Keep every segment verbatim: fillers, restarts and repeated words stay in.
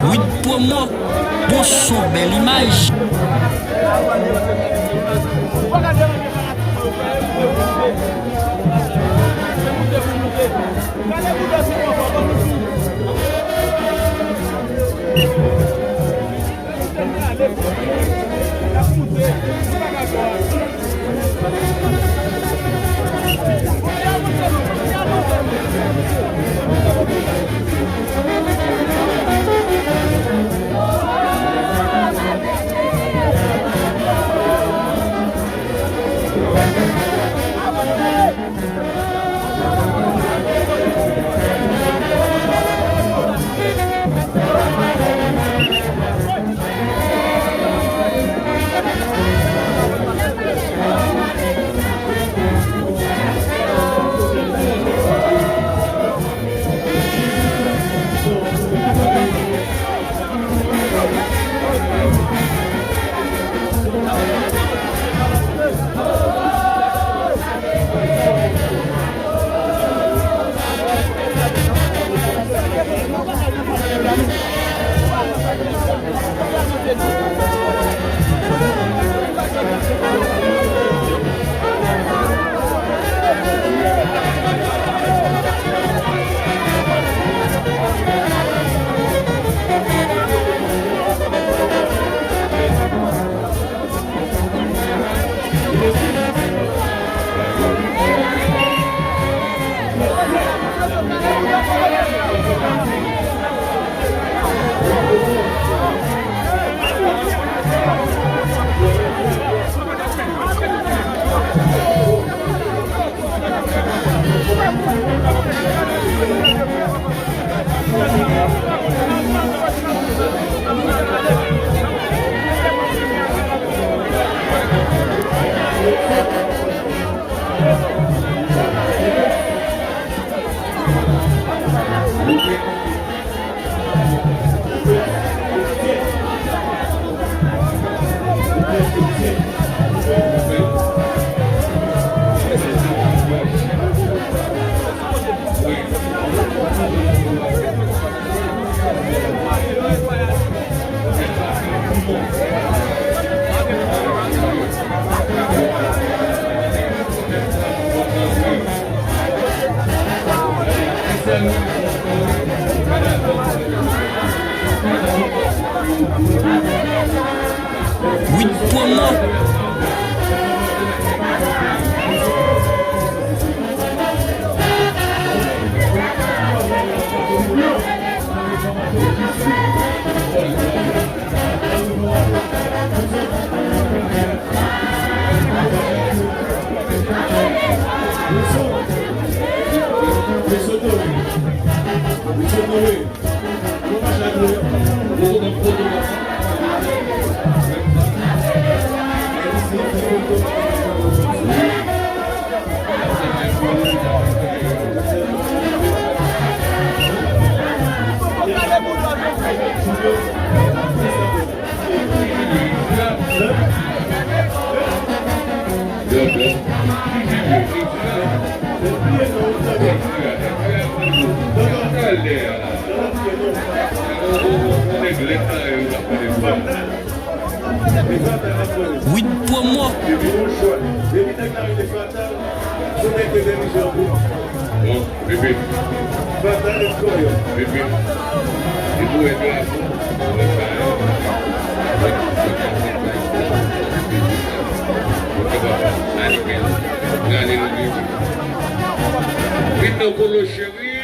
Wid Promo, bon son, bèl imaj. Wid Promo. Wid Promo. Bon, Pepe. Pepe. Li pou wè drapo. Wè sa yo. Wè sa yo. Wè sa yo. Wè sa yo. Wè sa yo. Vin nan Polo cheri.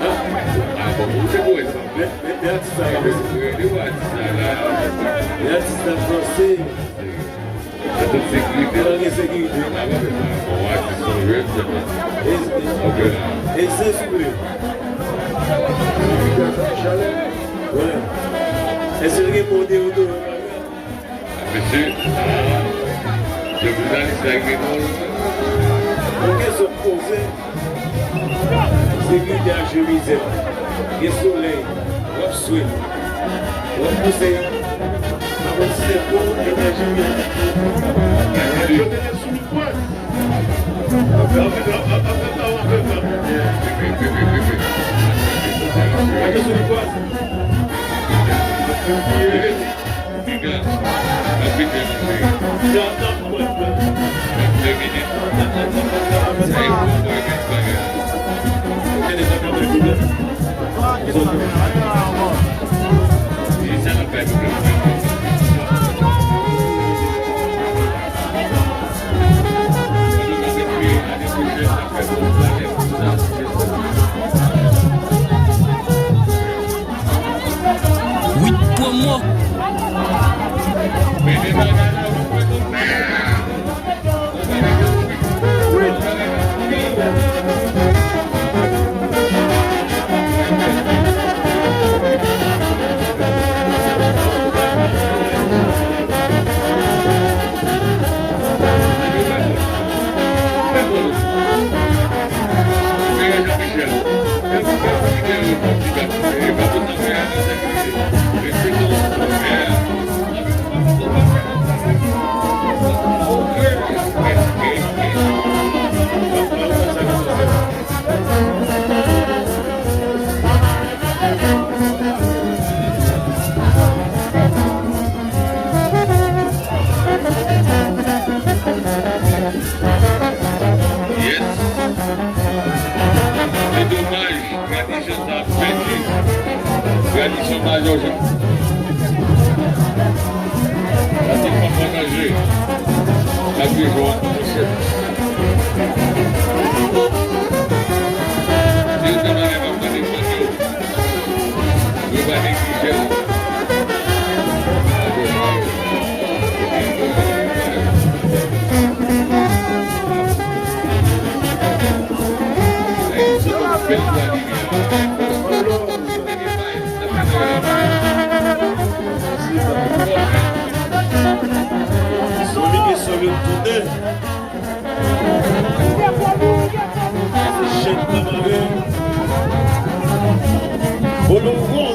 Ah, bon, ou te pou wè sa. Men, men, men atis la, men. Li wè atis la, la. Men atis la franse. Nan tout sekirite. Nan gen sekirite. Bon, atis son jèn, se bon. E, e, ok, la. E se souple. Wè. Èske l gen bon deodorant? Mesye, ah, jounalis la gen non. Bon, kesyon poze. Sekirite ak jemizèt. Gen solèy. W ap swete. W ap pouse. Apre se bon, gen nan jemizèt. Yo te sou lipwaz. Yo te sou lipwaz. Wid Promo. Yes. Se domaj, tradisyon sa ap pèdi. Tradisyon Majò Jan. Sa se pa pataje. Sa se jwa. Dominique Solide tounen. Jèn Tamarin. Bolo Won.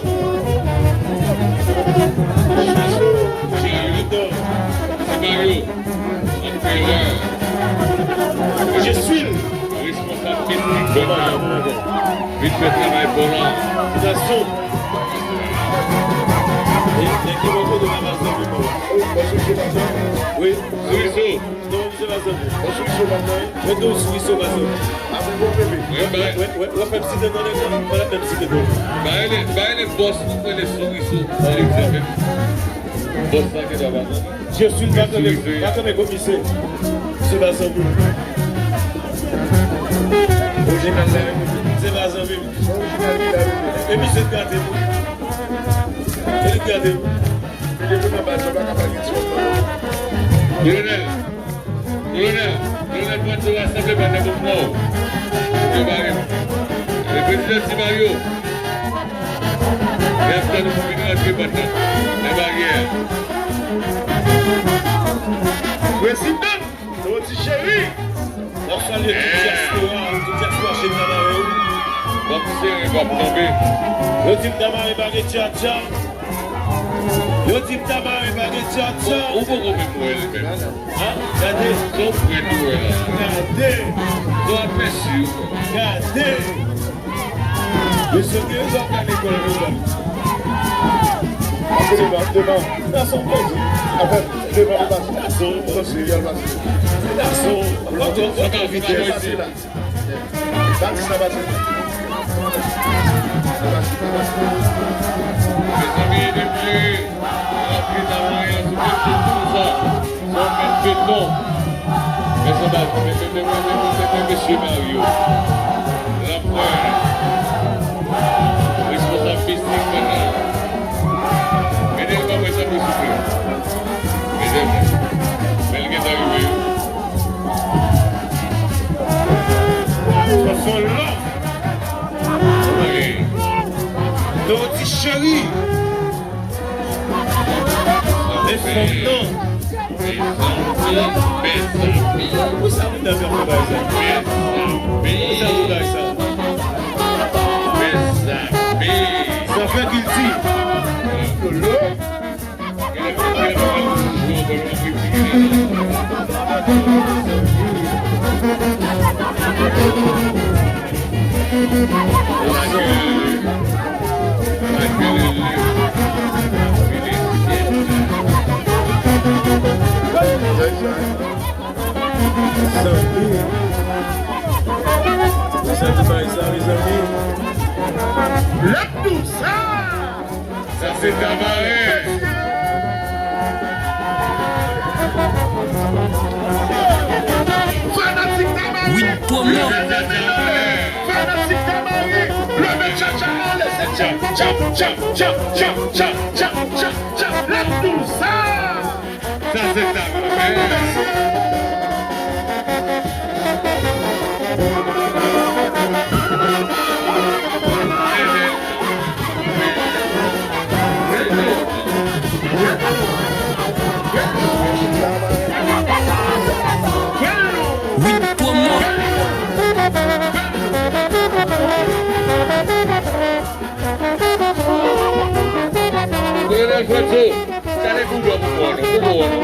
Chouchou. Chouchou. Mario. Antrènè. Je suis. Responsab teknik. Vin fè travay bò la. Gason. E, nèg ki bò kote la, gason. Wi. Sourisou. Non, misye pa sanble. Yon sourisou pa sanble. Mete yon sourisou pa sanble. Apre bon bebe. Wè, bay. Wè, wè, wè, fè m site non, nèg la. Fè m site non. Bay le, bay le bòs nou, fè le sourisou. Bòs la ki ta pa sanble. Je suis pa sanble. Pa sanble komisè. Misye pa sanble. Orijinal la. Se pa sanble. E misye gate nou. E li gate nou. Kolonèl, Kolonèl, Kolonèl, pran ti rasanble banda pou mwen. Yo bare. Le prezidan Ti Mario. Y ap tann nou pou vin rantre banda. Nan baryè. Prezidan! Dodi Cheri! N ap salye tout dyaspora, tout dyaspora Jèn Tamarin. Bòm sere, bòm tonbe. Yo di m Tamarin pa gen tchatcha. Yo di m Tamarin pa gen tchatcha. Ou poko menm wè l menm. Gade. Son prèt ou wè la. Gade. Son apèsi ou wè. Gade. Mesye, gen yon zòt nan lekòl, mesye. Devan, devan. Nan son koze. Apre, devan, devan. Nan son koze. Nan son. Oto, oto vitès. Pase la. Pase la, pase la. Mezanmi, depi, depi Tamarin sou tèt tout sa. Son mèt beton. Men se pa, men, men, men, mesye Mario. Lapwè. Responsab mistik, mwen la. Mete l ban mwen, tanpri, souple. Mete l. Men l gentan rive. Sa se yon lòf. Wi. Dodi Cheri. Mezanmi, mezanmi, mezanmi. Pou sa nou ta fè bagay sa? Pou sa nou bagay sa? Mezanmi. Sa fè kilti. Lolo. Mezanmi. Lèp nou sa! Sa se Tamaren. Fanatik Tamaren. Wid Promo. Fanatik Tamaren. Leve tchatcha anlè, se tcha, tcha, tcha, tcha, tcha, tcha, tcha, tcha, tcha. Lèp nou sa! Sa se sa, mesye. Wid Promo. Lionel Franco, gade pou dòm pou wè non, pou wè non.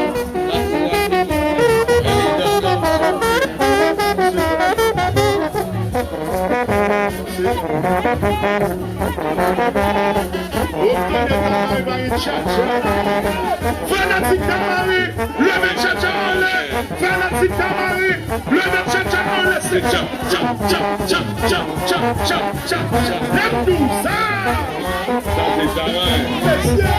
Fanatik Tamaren, leve tchatcha anlè. Fanatik Tamaren, leve tchatcha anlè. Se tcha, tcha, tcha. Lèp nou sa! Sa se travay. Mesye!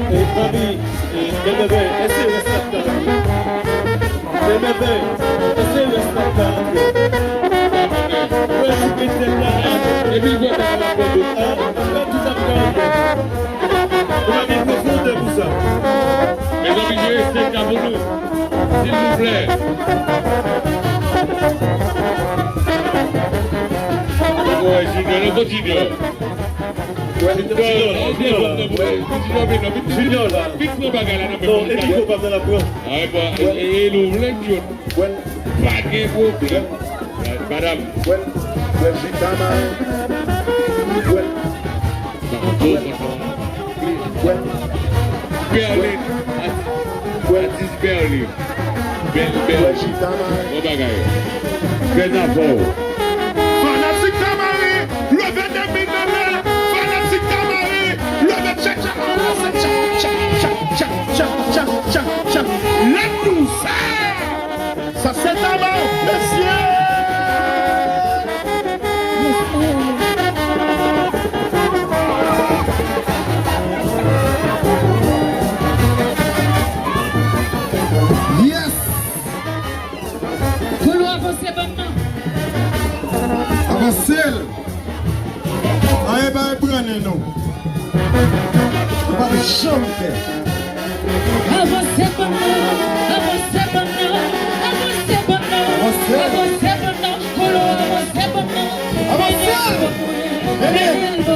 E, zanmi, e, Bèl Bèbè, èske rès la ap ka rantre? Bèl Bèbè, èske rès la ap ka rantre? Wè, si gen tèt la, a, epi l wè tèt la, a, tout ap ka rantre. Ou pa gen pwofondè pou sa. Mezanmi, jwe respè ka pou nou. Silvouplè. Bon, Junior, non, bon, Junior. Junior, Junior la. Junior la. Vin pran bagay la nan men. Non, epi yo pa nan la pran. Ah, bon, e, e, e nou vle, Junior. Pa gen pwoblèm. Madanm. Wè, wè, Jita Mare. Wè. Berlin. Atis Berlin. Bèl, bèl. Wè, Jita Mare. Bon bagay. Fè n avè w. Fanatik Tamaren, leve de men nan lè. Fanatik Tamaren, leve tchatcha. Lèp nou sa. Sa se Tamaren, mesye! Yes! Kolo avanse bann nan. Avanse l! Anyen pa ebrannen nou. Nou p ap janm pè. Avanse bann nan, avanse bann nan, avanse bann nan, avanse bann nan, Kolo avanse bann nan. Avanse! Mennen l!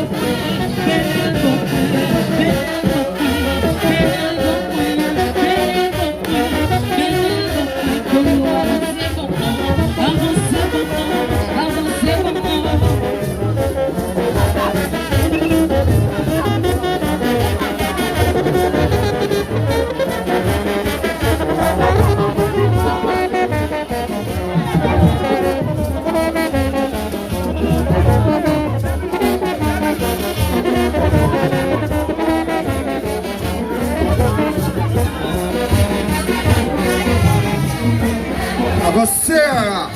Avanse a!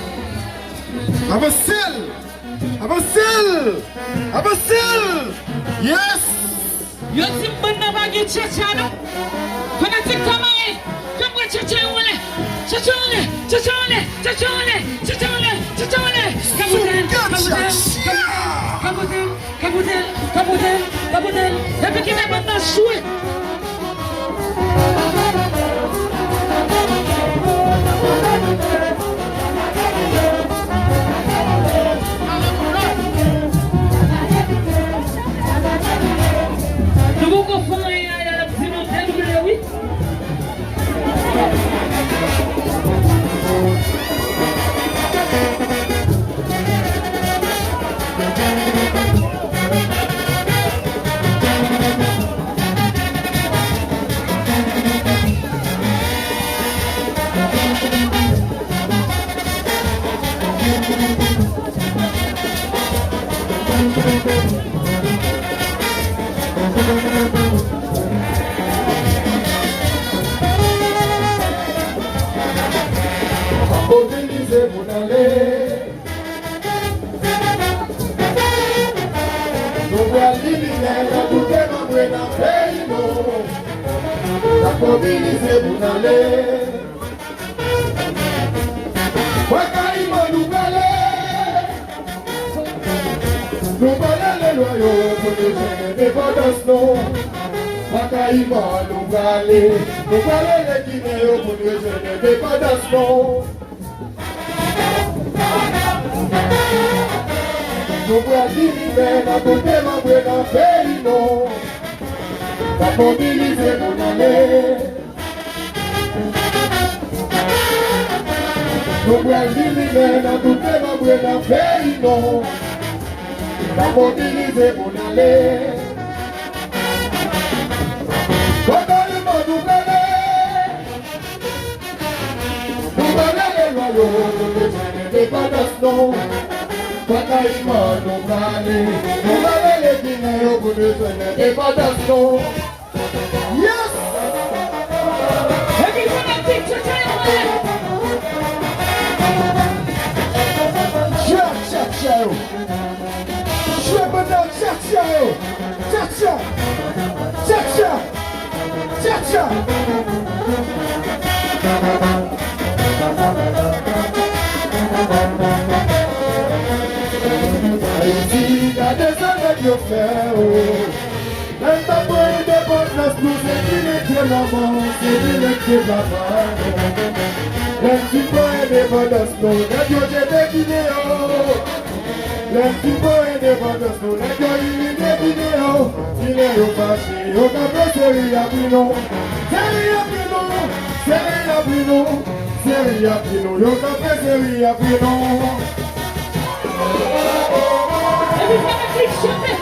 Avanse l! Avanse l! Avanse l! Yes! Yo di m bann nan pa gen tchatcha non. Fanatik Tamaren, fè m wè tchatcha yo anlè. Tchatcha yo anlè, tchatcha yo anlè, tchatcha yo anlè, tchatcha yo anlè, tchatcha yo anlè. Kapote l, kapote l, kapote l, kapote l, kapote l, kapote l. Epi kite bann nan jwe. Nou poko fè anyen a, y al ap di nou de doub wi. Pral liminè nan tout dezòd nan peyi nou. N ap mobilize pou n ale. Bwa Kayiman nou prale. Nou prale lè lwa yo pou nou jwenn endepandans nou. Bwa Kayiman nou prale. Nou prale lè Ginen yo pou nou jwenn endepandans nou. Nou pral liminè nan tout dezòd nan peyi nou. N ap mobilize pou n ale. Nou pral liminè nan tout dezòd nan peyi nou. N ap mobilize pou n ale. Bwa Kayiman nou prale. Nou prale lè lwa yo pou nou jwenn endepandans nou. Bwa Kayiman nou prale. Nou prale lè Ginen yo pou nou jwenn endepandans nou. Yes! Epi fanatik, tchatcha yo, anlè. Tchatcha yo. Jwe pandan tchatcha yo. Tchatcha. Tchatcha. Tchatcha. Ayiti, gade sa nèg yo fè, o. Lè n t ap pran endepandans nou, se Ginen te manman, se Ginen te papa nou. Lè n fin pran endepandans nou, nèg yo jete Ginen yo. Lè n fin pran endepandans nou, nèg yo ilinye Ginen yo. Ginen yo fache, yo kanpe, se ri y ap ri nou. Se ri y ap ri nou, se ri y ap ri nou. Se ri y ap ri nou, yo kanpe, se ri y ap ri nou. Epi fanatik chante.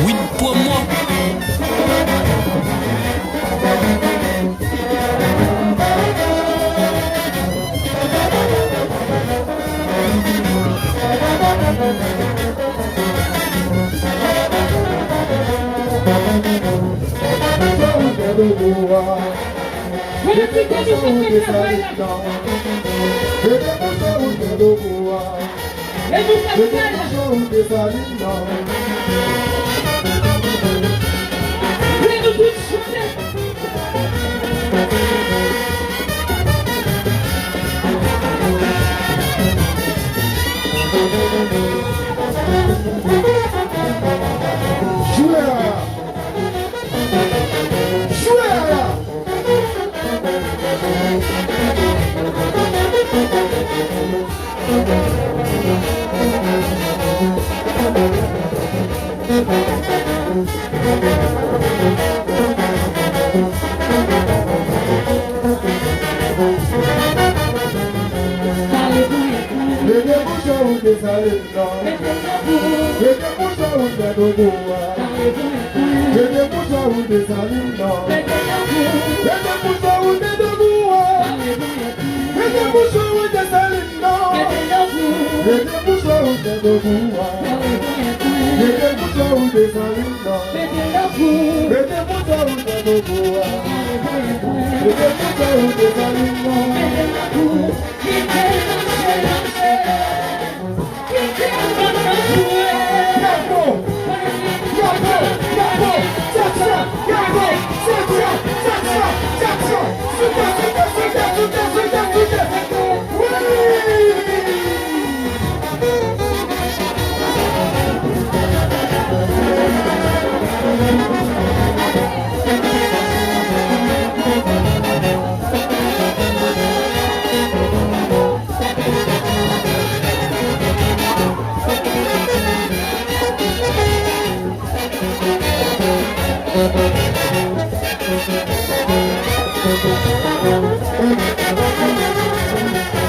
Wid Promo. Mete kouch nan wout Desalin nan. Mete kouch nan wout Desalin nan. Mete kouch nan wout Desalin nan. Jwe a! Jwe a la! Mete kouch nan wout Desalin nan. Mete kouch nan wout Fèdogou a. Mete kouch nan wout Desalin nan. Mete kouch nan wout Fèdogou a. Mete kouch nan wout Desalin nan. Mete kouch nan wout Fèdogou a. Mete kouch nan wout Desalin nan. Mete kouch nan wout Fèdogou a. Mete kouch nan wout Desalin nan.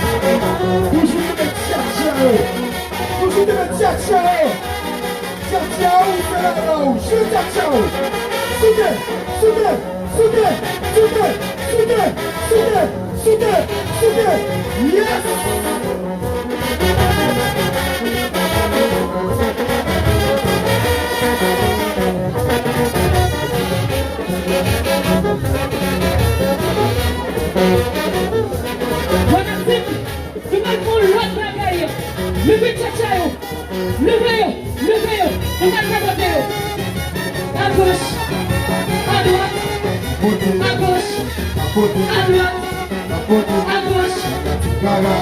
Toujou met tchatcha yo. Toujou met tchatcha yo. Tchatcha ou se la la ou. Jwe tchatcha ou. Souke, souke, souke, souke, souke, souke, souke, souke. Yes! Fanatik, nou pral fè yon lòt bagay. Leve tchatcha yo. Leve yo. Leve yo. Nou pral fè pote yo. Agoch. Adwat. Agoch. Adwat. Agoch. Adwat.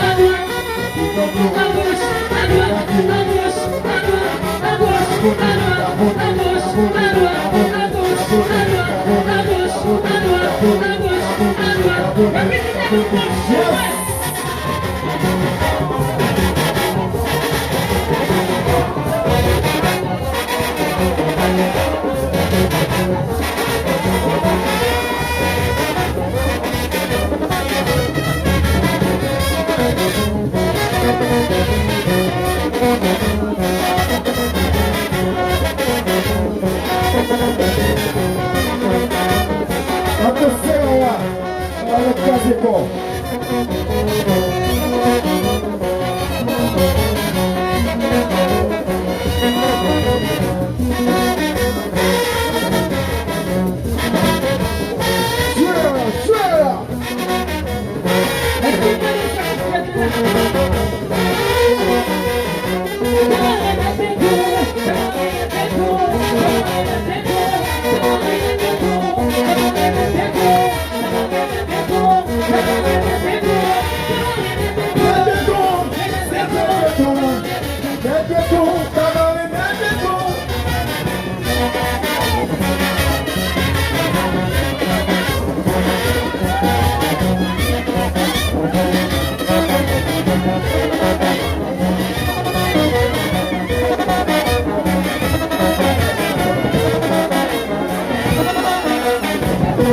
Agoch. Adwat. Agoch. Adwat. Agoch. Adwat. Agoch. Adwat. Agoch. Adwat. Agoch. Adwat. Agoch. Adwat. Yes. Atmosfè a, sa va kraze kò.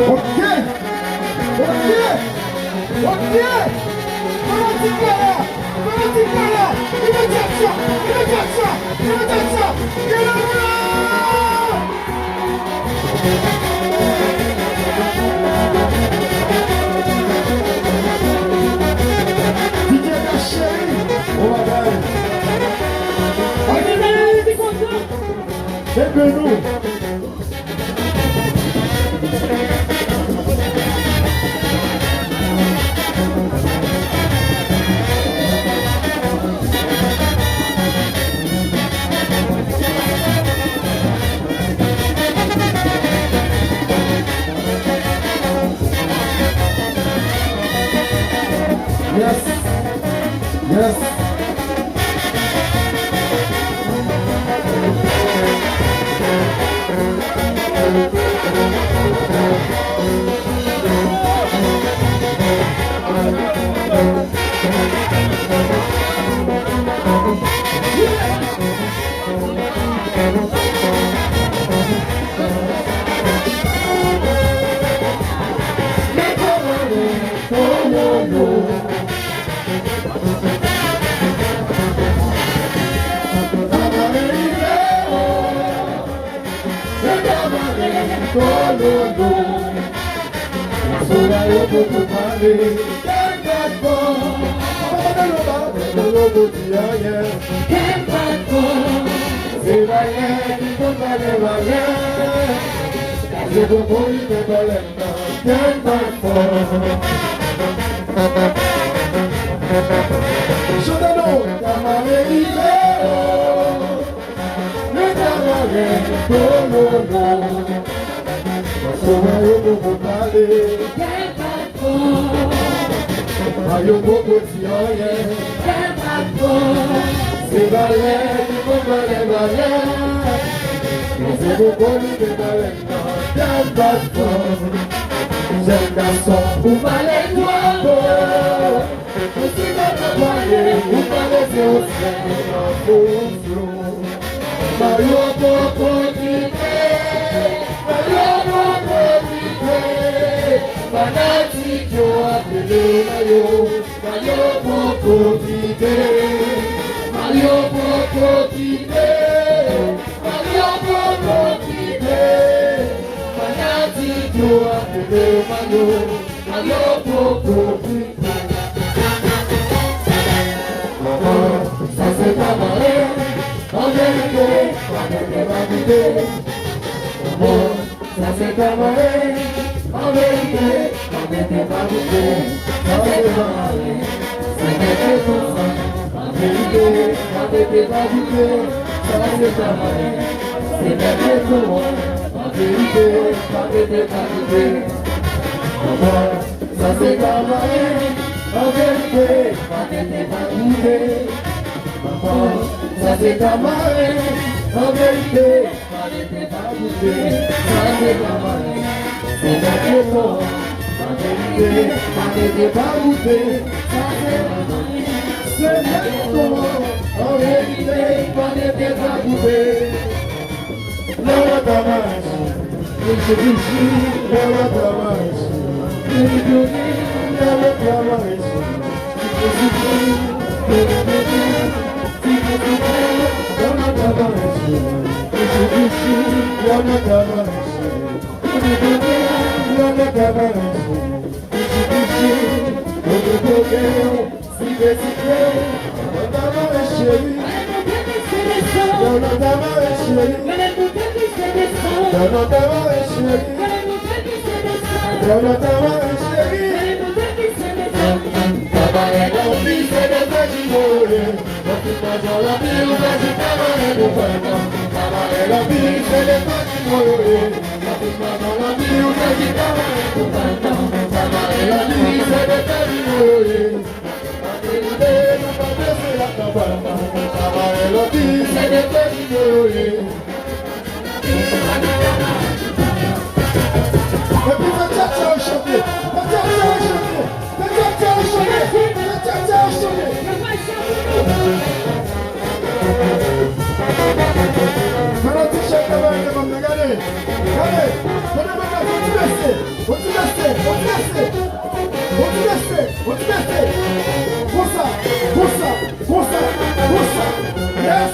Ok! Ok! Ok! Fanatik la la! Fanatik la la! Imediatman! Imediatman! Imediatman! Imediatman! D J Dash Chéri, bon bagay. Ann vini! Kenbe nou! Yes. Yes. Soda yo poko pale, kèm pa t fò. Poko di anyen, kèm pa t fò. Se valè ki konn valè, valè. Se poko li te valè. Kèm pa t fò. Chante non. Kamare rive o. Mwen ta mare kololo. Paske mwen yo poko pale. Kèm pa t fò. Mwen yo poko di anyen. Kèm pa t fò. Se valè ki konn valè, valè. Men se poko li te valè. Jèn gason, ou pale twò wo. Ou si mwen pa pale, ou pale se yon sèl nan fon flou. Mayo poko kite, Mayo poko kite. Fanatik yo ap rele Mayo. Mayo poko kite, Mayo poko kite, Mayo poko kite. Fanatik yo ap rele Mayo, Mayo poko kite. Sa se pa mare, an verite, pa mete pa kite. Sa se pa mare, an verite, pa mete pa kite. Sa se pa mare, se mete konsa. Verite, pa mete pa doute, sa se travay. Se nèg Beton an. An verite, pa mete pa doute. Ankò, sa se travay. An verite, pa mete pa doute. Ankò, sa se travay. An verite, pa mete pa doute, sa se travay. Se nèg Beton an. An verite, pa mete pa doute, sa se travay. Se nèg Beton an. An verite, pa mete pa doute. Lè w ap travay, lè w ap travay, lè w ap travay. Travay anpil, se de pèdi mwen yo ye. Nan tout manzè anpil, ou pèdi travay pou fè tan. Travay anpil, se de pèdi mwen yo ye. Nan tout manzè anpil, ou pèdi travay pou fè tan. Travay anpil, se de pèdi mwen yo ye. Pa te rete, nou pa prese ap nan fè tan. Travay anpil, se de pèdi mwen yo ye. Epi fè tchatcha yo chante. Fè tchatcha yo chante. Fè tchatcha yo chante. Fè tchatcha yo chante. Fè yon ti chante avè m, gade. Gade. Gade, gade, yon ti bese. Yon ti bese. Yon ti bese. Yon ti bese. Yon ti bese. Konsa. Konsa. Konsa, konsa. Yes.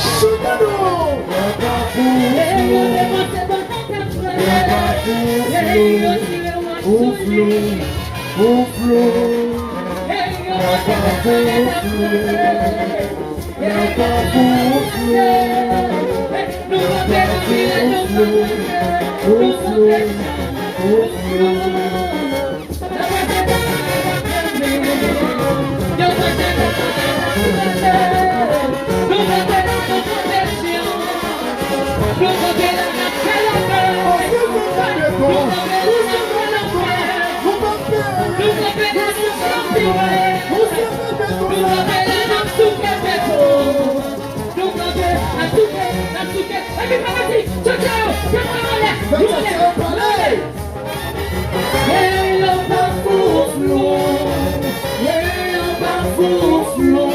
Chante non. Ou flou, ou flou, ou flou. Epi pa pati, tchatcha yo, tchatcha yo anlè, nou anlè, nou anlè. Hey, yo pa fouflou. Hey, yo pa fouflou.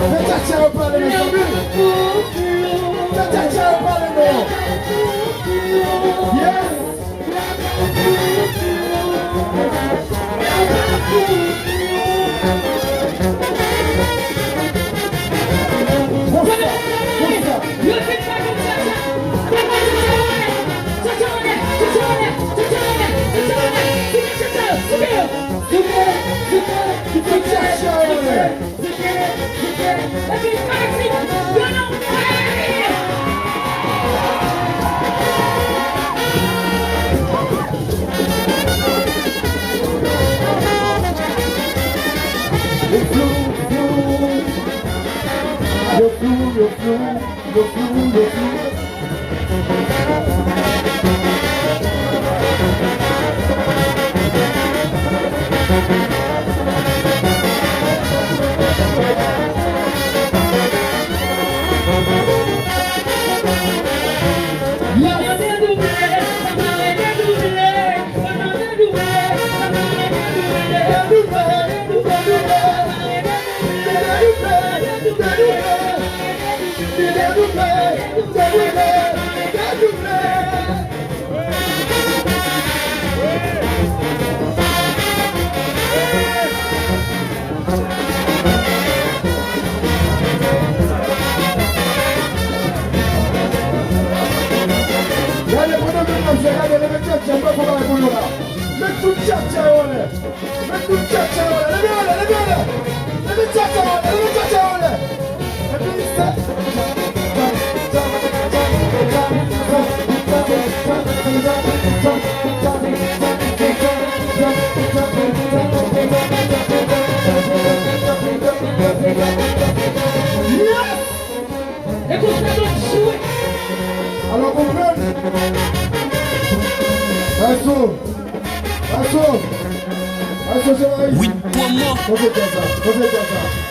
Fè tchatcha yo pale, mezanmi. Fè tchatcha yo pale, non. Yes. Konsa, konsa. Fè tchatcha yo anlè. Yo flou, flou. Yo flou, yo flou. Yo flou, yo flou. Gade, pandan nou ap jwe, gade, leve tchatcha, m pral fè bagay pou nou la. Met tout tchatcha yo anlè. Met tout tchatcha yo anlè. Leve yo anlè, leve yo anlè. Leve tchatcha yo anlè, leve tchatcha yo anlè. Epi se Yes! E konsa nou jwe. Alò, konprann. Èske, èske, èske se la? Wid Promo. Kote djaz la? Kote djaz la?